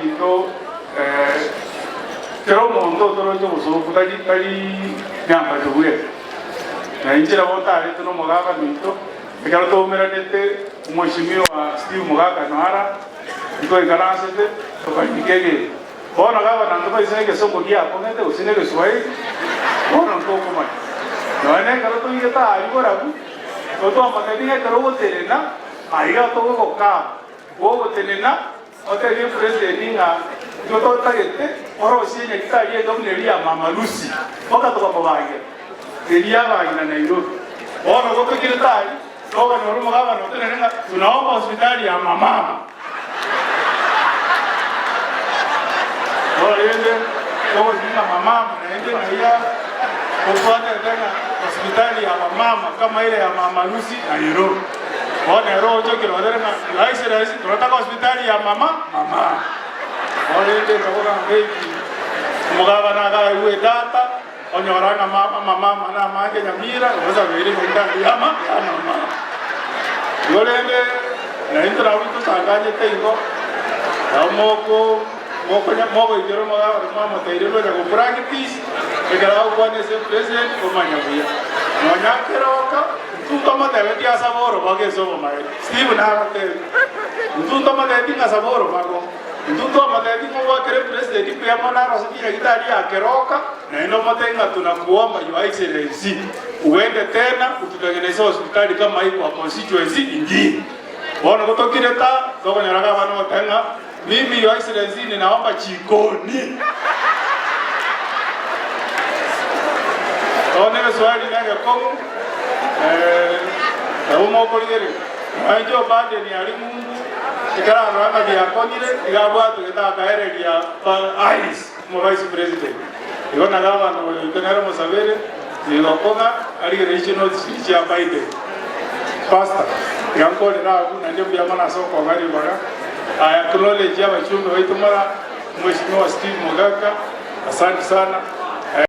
Abanto kera omonto otoroche obosooku tari tari nyambacho bweka. Na inche nabo ntarete nomogaka oito, ekero twaumeranete omweshimiwa Steve Mogaka Noara, ntwaikaransete tokarika egento. Bono gavana ntobaise negesongo giakong'ete gose negeswahili, bono ntokomanya. Nonya nekero toigete aaria borabu, totwamotebia ng'a ekero ogotenena aiga togogokaba, gogotenena Otebie president ng'a intwe totagete orosie enyagitari enga buna eria ya mama Lucy mpaka tokamobangira eria abang'ina Nairobi. Bono gotokire tari tokonyora omogabana otenene ng'a tunaomba hospitali ya mamama. Bono rende togosibia ng'a mamama naende ng'ai ya totwatete ng'a hospitali ya bamama kama ere ya mama Lucy Nairobi. Bono ere ogochokera otere ng'a Your Excellency torataka hospitali ya mama mama. Korende nkabogamba eki, omogabana akaegwa edata, onyora ng'a mama amamama namange Nyamira, osabeire hospitali ya ma ya mama. Igo rende naintwe nabwo tosanganyete igo, nabo moko mokonya mogoikera omogabana mwamoteire nonya go practice, ekero agokwana ase president omanya buya. Nonya keroka. Ntuntomotebetie asabe orobago ase obomaene. Steve nabateebie, Ntuntomotebetie ng'a saba orobago. Ntuntomotebetie ng'a obwakere president mbuya mono arosetie nyagitari ya Keroka, naende omotebie ng'a tunakuomba your excellency uende tena ututengeneze hospitali kama hii kwa constituency ingine. Bono gotokire ta, tokonyora gavana ogoteba ng'a mimi your excellency ninaomba chikoni. Bono egeswahili negekong'u. Nabo mokorigereria, nonya Joe Biden aria ng'umbu, ekero arora ng'a biakong'ire, iga abwatogete akaereria Harris, omo vice president. Igo na gavana oyo oito nere omosabere, nigo okong'a arigererie chinotes chiria chia Biden. Pastor, iga nkorera abwo naende mbuya mono ase okong'a ribaga. I acknowledge abachumbe baito mara, Mweshimiwa Steve Mogaka, asante sana.